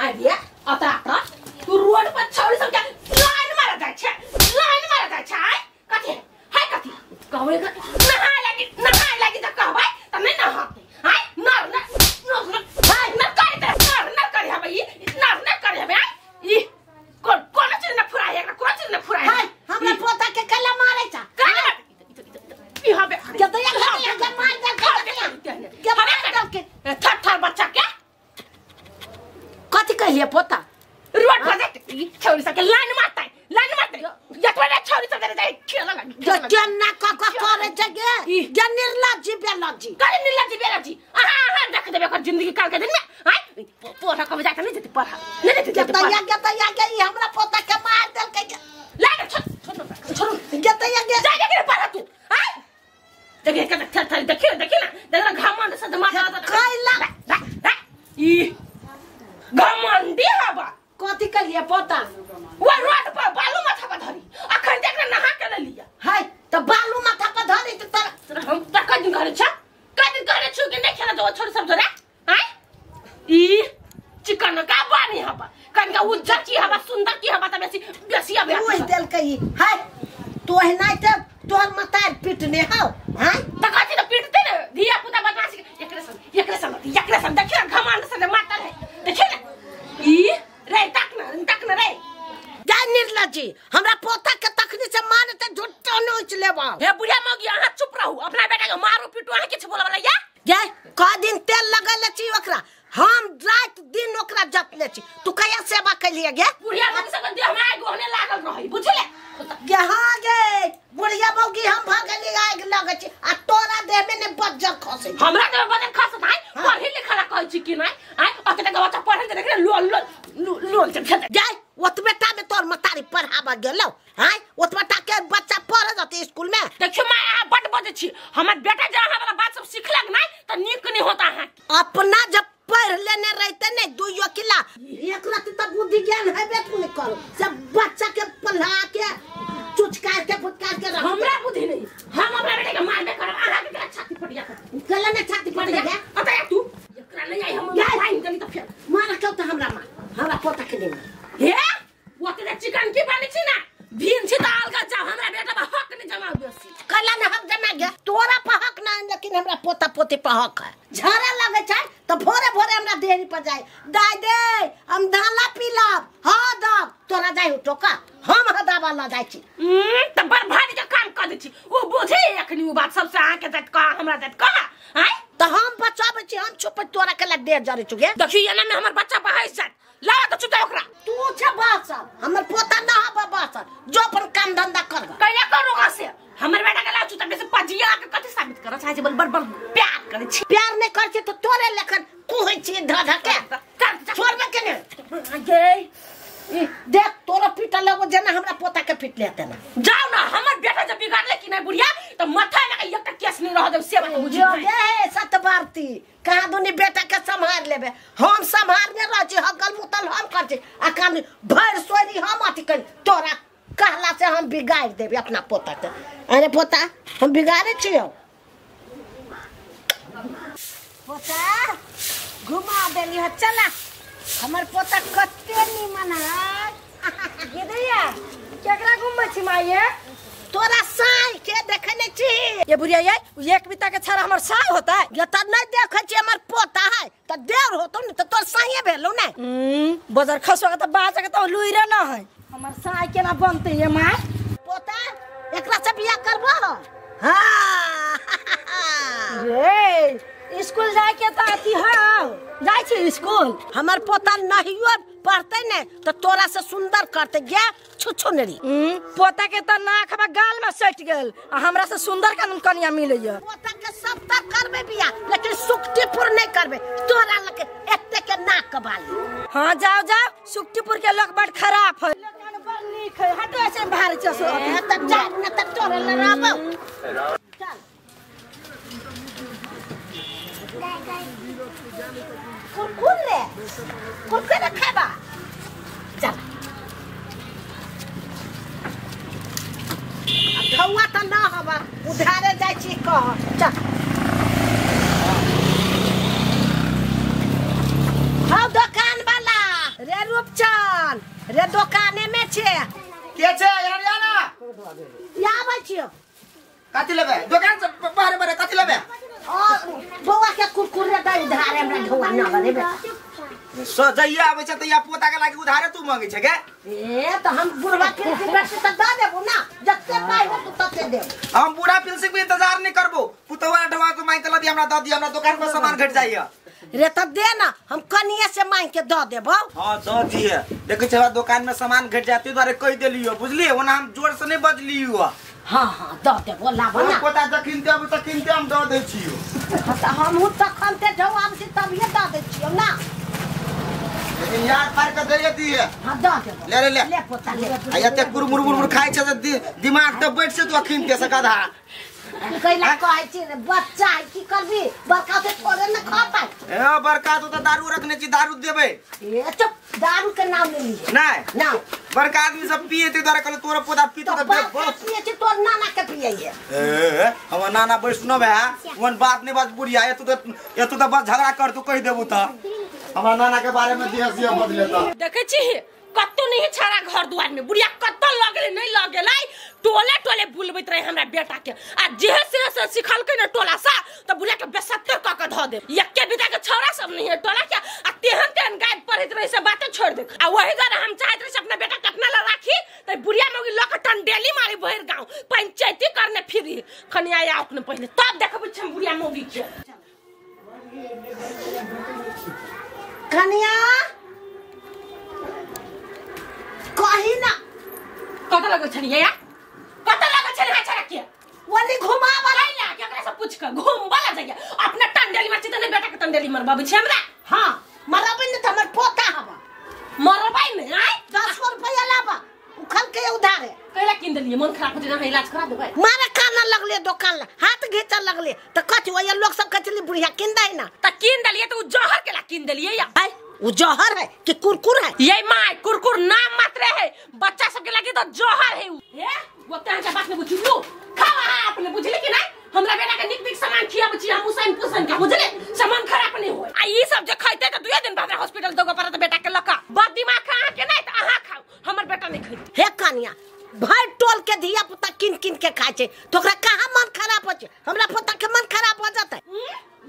Idea अता अता तू रोड पर छौड़ी सब के लाइन मारा जाय छै लाइन मारा जाय छै कथि है कथि कहबै नहाय लागी त कहबै त नै नहाते आय नर नर नर हाय नर करे त नर नर करे हबै ई नर नर करे हबै ई कोन कोन चीज न फुराय एकरा कोन चीज न फुराय हाय हमरा पोता के कला मारै छ कला ई हबे के दया के मार दे के मार दे के थर थर बच्चा के कथि कहिए पोता रोड पर जाय छौड़ी सब के लाइन मारतै जतबे ने छौड़ी सब जाय खेला लागी केना क क करे छै गे गे निर्लज्जी बेलज्जी करे निर्लज्जी बेलज्जी अहाँ अहाँ देख देबे ओकर जिंदगी काल के दिन में आय पढ़ा कब जाय त नहीं जेतै पढ़ा नहीं जेतै के तैया के तैया के ई हमरा पोता के मार देलकै लाइन छोड़ छोड़ के तैया के जाय के पढ़ा तू आय देखे के थर थर देखियो देखियो ना देखना घमंड से माथा कैला ई घमंडी हवा कथि कहिए पोता वो रोड पर बालू माथा पर धरी अखन देख नहा के ले लिया हाय त बालू माथा पर धरी त तर हम त कदिन घरे छ कदिन घरे छु के नहीं खेला जो छोड़ सब जोरा आय ई चिकन का बानी हवा कनका उज्जर की हवा सुंदर की हवा त बेसी बेसी अब ओइ देलकै हाय तो एना त तोर माथा पिटने हौ हाय त कथि त पिटते ने धिया पुता बदमाशी एकरे सन एकरे सन एकरे सन देखियो घमंड से मातल है देखियो ना ई रे तक न रे जा निर्लज्जी हमरा पोता के तखनी से मारते झुट्टो नोच लेबा हे बुढ़िया मौगी अहाँ चुप रहू अपना बेटा के मारू पीटू अहाँ किछु बोलऽ वाला या गे क दिन तेल लगैले छी ओकरा हम रात दिन ओकरा जपने छी तू कहिया सेवा कैलिए गे बुढ़िया मौगी सब देह में आगि ओहने लागल रहै बुझले गे हां गे बुढ़िया मौगी हम भगली आगि लगै छी आ तोरा देह में ने बज्जर खसै हमरा देह में बज्जर खसत आइ पढ़े लिखला कहै छी कि नै आइ अते तक बच्चा पढ़े देख लोल लोल लोल के भेज जाय ओतबे टा में तोर मतारी पढ़ाबा गेलौ हाय ओतबे टा के बच्चा पढ़ जतै स्कूल में देखियो मां अहाँ बड बजै छी हमर बेटा जे अहाँ वाला बात सब सिखलक नै त नीक नै होता अहाँ अपना जब पढ़ लेने रहते ने दुइयो किला एक रात त बुद्धि ज्ञान हेबे नहीं करो सब बच्चा के पढ़ा के चुचकार के फुटकार के रख हमरा बुद्धि नहीं हम अपना बेटा के मारबे करब अहाँ के छाती फटिया गला ने छाती फट गया अतया तू एकरा नहीं आई हम भाई गली त फेर मार क्यों त हमरा मार हमरा पोता के नहीं हे ओते चिकन की बनी छी ना भीन छी त अलगा जाओ हमरा बेटा पर हक नहीं जमा बेसी कला ने हक जमा गया तोरा पर हक ना लेकिन हमरा पोता पोती पर हक है झड़ा लगे छै त भोरे भोरे हमरा देहरी पर जाय दाय दे हम धाला पीलब हा दब तोरा जाय टोका हम हदावा ल जाय छी त बड़ भारी के काम कर दै छी ओ बुझे अखनी ओ बात सबसे अहाँ के जात कहा हमरा जात कहा आय त हम बचाबै छी हम छुप तोरा के ला देह जरे चुगे देखियो एना में हमर बच्चा बहाइ जात ला त चुता ओकरा तू छे बासल हमर पोता ना हबा बासल जो अपन काम धंधा कर कैला करू से हमर बेटा के ला चुता बेसे पजिया के कथि साबित कर चाहे बड़ बड़ प्यार करे छी प्यार नहीं कर छी त तोरे लेखन कुहै छी ध ध के छोड़बे के ने गे देख तोरा पीटल लगो जेना हमरा पोता के पीट लेते ना जाओ ना हमर बेटा जब बिगाड़ले कि नहीं बुढ़िया त माथा लगा एकटा केस नहीं रह देब से बात बुझी गे सतबारती कहाँ दुनी बेटा के संभार लेबे हम संभारने रह छी हगल मुतल हम कर छी आ काम भर सोरी हम अथी कर तोरा कहला से हम बिगाड़ देबे अपना पोता के अरे पोता हम बिगाड़े छियो पोता घुमा देली ह चला हमर पोता कते निमन है गिदैया केकरा घुमबै छी माइये तोरा साई के देखे नहीं छी ये बुढ़िया ये एक बिता के छाड़ा हमर साई होता है ये त नहीं देखे छी हमर पोता है त देर होतो न त तोर साईए भेलो ने बजर खसवा के त बाज के त लुइरे न है हमर साई केना बनते ये मां पोता एकरा से बियाह करबो हां रे स्कूल जाय के त अथी हौ जाय छी स्कूल हमर पोता नहियो पढ़ते ने त तोरा से सुंदर करते गे छुछु नरी पोता के त नाक बा गाल में सट गेल आ हमरा से सुंदर कानून कनिया मिलैया पोता के सब त करबे बियाह लेकिन सुक्तिपुर नहीं करबे तोरा लके एते के नाक बाली हां जाओ जाओ सुक्तिपुर के लोग बड़ खराब है लोग बड़ नीक है हटो ऐसे बाहर चसो त जा न त तोरा लड़ाबो चल कुरकुर रे कुरकुर खाबा चल धौआ त ना हवा उधारे जाइ छी कह चल हौ दोकान वाला रे दुकाने में छे के छे यार या ना या आबै छियो कथि लेबे दुकान से बाहर बाहर कथि लेबे और बौआ के कुरकुरे दे उधारे हमरा ढौआ ना बने सो जइया आबै छै त या पोता के लागी उधारे तू मांगे छै के ए त हम बुढ़वा पिलसी बैठ त the देबो ना जते पाई हो तू तते देबो हम बूढ़ा पिलसी के इंतजार नहीं करबो पुतवा ढौआ के मांग के ल दी हमरा the दी हमरा दुकान पर सामान घट जाइया रे त दे ना हम कनिए से मांग के the देबो हां the दिए देखै छै दुकान में सामान घट जाती दुआरे कह देलियो बुझलिए ओना हम जोर से नहीं बजलियो हां हां the देबो लाबो ना पोता जखिन देब तखिन ते हम the they छियो त हमहु तखन ते ढौआ आबै छी तभिए the they छियो ना लेकिन यार पार के दे दिए हां the देबो ले ले ले ले पोता ले आ एते कुरमुर मुरमुर खाइ छै त दिमाग त बैठ से तू अखिन के सकधा कैला कहै छी रे बच्चा है की करबी बड़का से थोड़े न खा पाई ए बड़का तो त दारू रखने छी दारू देबै ए चुप दारू के नाम ले लिए नहीं ना बड़का आदमी सब पिए ते द्वारा कहले तोरा पोता पी तो त बाप पिए छी तोर नाना के पिए है ए हमर नाना वैष्णव है वन बात नहीं बात बुढ़िया ए तू त बस झगड़ा कर तू कह देबू त हमरा नाना के बारे में दिया सिया बदलेता देखै छी कत्तो नहीं छाड़ा घर दुआर में बुढ़िया कत्तो लगले नहीं लगेलै टोले टोले बुलबैत रहे हमरा बेटा के आ जेहे से से सिखलकै न टोला सा त बुढ़िया के बेसत्तर क के ध दे एके बिता के छौड़ा सब नहीं है टोला के आ तेहन तेहन गाय पढ़ैत रहे से बाते छोड़ दे आ वही द्वारा हम चाहैत रहे से अपना बेटा के अपना ला राखी त बुढ़िया मौगी ल के टंडेली मारी भरि गांव पंचायती करने फिरी खनिया आओ ने पहिले तब देखबै छी हम बुढ़िया मौगी के कनिया कही ना कत लगल छलियै या कत लगल छलियै छड़ा के ओनी घुमावा कैला केकरा से पूछ के घुमबला जाइए अपना टंडेली मार छी त नहीं बेटा के टंडेली मरबाबै छी हमरा हां मरबै ने त हमर पोता हवा मरबै ने आय 10 रुपया लाबा उखल के उधारे कैला किन देलियै मन खराब हो जेना इलाज करा देबै मारे काना लगले दुकान ला हाथ घिचल लगले त कथि ओय लोग सब कहै छली बुढ़िया किन दै ना त किन देलियै त उ जहर केला किन देलियै या आय उ जहर है कि कुरकुर है ये my कुरकुर नाम मात्र है बच्चा सब के लगे तो जहर है उ हे वो के बात नहीं बुझलु खावा हां अपने बुझले कि नहीं हमरा बेटा के निक निक सामान खियाबै छी हम उसन पुसन के बुझले सामान खराब नहीं होय आ ई सब जे खैते त दुए दिन बाद हॉस्पिटल दोगो पड़त बेटा के लका बड़ दिमाग अहाँ के नहीं त अहाँ खाओ हमर बेटा नहीं खैते हे कनिया भर टोल के धिया पुता किन किन के खाय छै तो ओकरा कहाँ मन खराब हो छै हमरा पोता के मन खराब हो जतै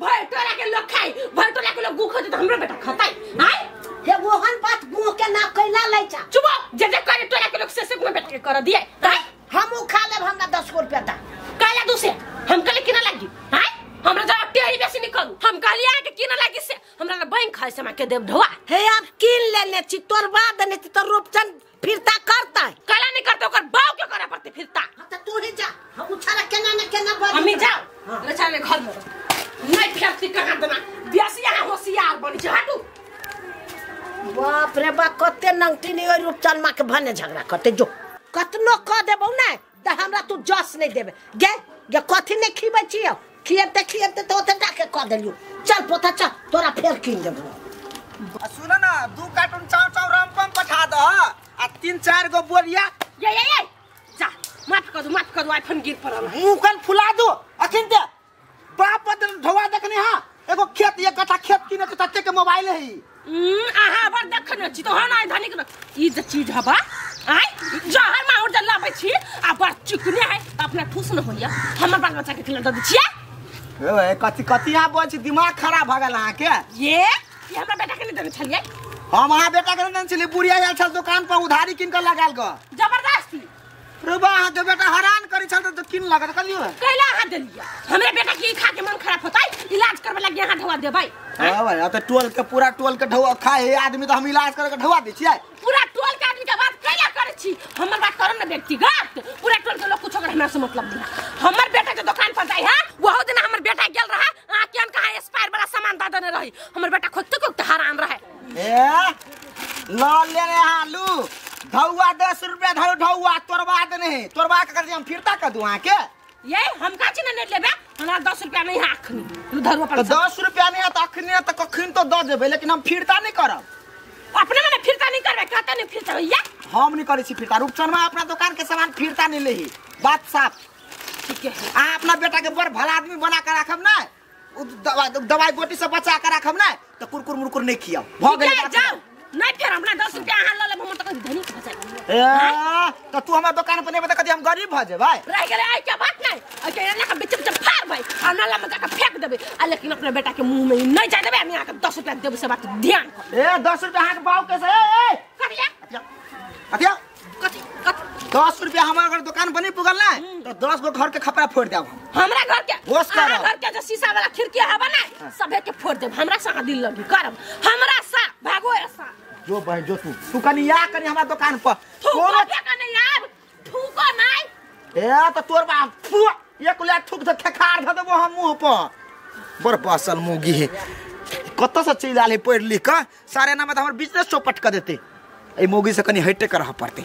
भर टोला के लोग खाई भर टोला के लोग गु खैते त हमरा बेटा खतै आय हे ओहन बात मुंह के नाप कैला लै छ चुप जे जे करे टोला के लोग से से बेटा के कर दिए आय हम उ खा लेब हमरा 10 रुपया दा काला दूसे हम कहले किना लागी आय हमरा जरा टेढ़ी बेसी नहीं करू हम कहलिए अहाँ के किना लागी से हमरा ला बैंक खाय से के देब ढोआ हे आप किन लेने छी तोरबा देने छी तो रूपचंद फिरता करता काला नहीं करते ओकर बाव के करे पड़ते फिरता हां त तू ही जा हम उछारा केना न केना बज हमी जाओ रे चले घर में नहीं फेरती कहां देना बेसी यहाँ होशियार बनी छै हटू बाप रे बाप कते नंगटी नहीं ओइ रूपचंद मां के भने झगड़ा करते जो कतनो क देबौ ने त हमरा तू जस नहीं देबे गे गे कथि नहीं खिबै छियौ खियबते खियबते त ओते डाके क देलियौ चल पोता चल तोरा फेर किन देबौ सुन ना 2 कार्टून चाव चाव रामपम पठा दह आ 3-4 गो बोरिया ये ये ये जा माफ कर दो माफ कर दो आईफोन गिर पड़ल मुंह कन फुला दो अखिन ते बाप बदल ढोवा देखने हां एगो खेत एक कट्ठा खेत किने त तते के मोबाइल है अहाँ बड़ देखने छी तो हन आइ धनिक न ई जे चीज हबा आइ जहर माहुर जे लाबै छी आ बड़ चिकने है अपना ठूस न होइया हमर बाल बच्चा के खिला द छियै ए कथि कथि अहाँ बोल छी दिमाग खराब भ गेल अहाँ के ये हमरा बेटा के नहीं देने छलियै हम अहाँ बेटा के नहीं देने छलियै बुढ़िया आयल छल दुकान पर उधारी किन के लगाल ग जबरदस्ती रुबा अहाँ के बेटा हैरान करै छल त किन लागत कहलियो कैला अहाँ देलियै हमरा बेटा के ई खा के मन खराब होतै इलाज करबे लागी अहाँ ढोआ देबै हां भाई आ त टोल के पूरा टोल के ढोआ खाए है आदमी त हम इलाज करे के ढोआ दै छियै पूरा टोल के आदमी के बात कैला करै छी हमर बात करम न व्यक्तिगत पूरा टोल के लोग कुछ अगर हमरा से मतलब नहीं हमर बेटा के दुकान पर जाय है वहो दिन हमर बेटा गेल रहा अहाँ केन कहा एक्सपायर वाला सामान द देने रही हमर बेटा खोजते खोजते हैरान रहे ए ल लेने आलू ढौआ 10 रुपया धौ ढौआ तोड़वा देने है तोड़वा के कर दे हम फिरता कर दू अहाँ के ये हम का छी ने लेबे हमरा 10 रुपया नहीं है अखनी धरवा पर 10 रुपया नहीं है त अखनी त कखन तो the देबै लेकिन हम फिरता नहीं करब अपने मने फिरता नहीं करबे कहते नहीं फिरता भैया हम नहीं करै छी फिरता रूपचंद में अपना दुकान के सामान फिरता नहीं लेही बात साफ ठीक है अहाँ अपना बेटा के बड़ भला आदमी बना के राखब ना दवाई गोटी से बचा के राखब ना त कुरकुर मुरकुर नहीं खियाब भ गेलै जाओ नहीं फिर हमरा 10 रुपया अहाँ ल लेब हम त धनी ए त तू हमरा दुकान पर नहीं बता कथी हम गरीब भ जेबै। रह गेलै आई के बात नहीं, आई के एना के बीच बीच फाड़ भाई आ नाला में जाके फेंक देबै आ लेकिन अपने बेटा के मुंह में नहीं जाय देबै। हम यहाँ के 10 रुपया देबै से बात ध्यान कर। ए 10 रुपया अहाँ के बाऊ के से ए करिया अथिया कथी कथी 10 रुपया हमरा अगर दुकान पर नहीं पुगल ना तो 10 गो घर के खपरा फोड़ देब हम। हमरा घर के होश करब। घर के जो शीशा वाला खिड़की हवा ना सबे के फोड़ देब। हमरा से दिल लगी करब, हमरा सा भागो ऐसा जो बहन जो तू तू कनी आ कनी हमरा दुकान पर थूको के नहीं आब थूको नहीं। ए त तोर बाप थू एक लाख थूक द खेखार ध देबो हम मुंह पर। बड़ बसल मुगी है कत से चलि आयल है पढ़ि लिख क सारे नाम त हमर बिजनेस चौपट क देते। ए मोगी से कनी हटे कर रह पड़ते।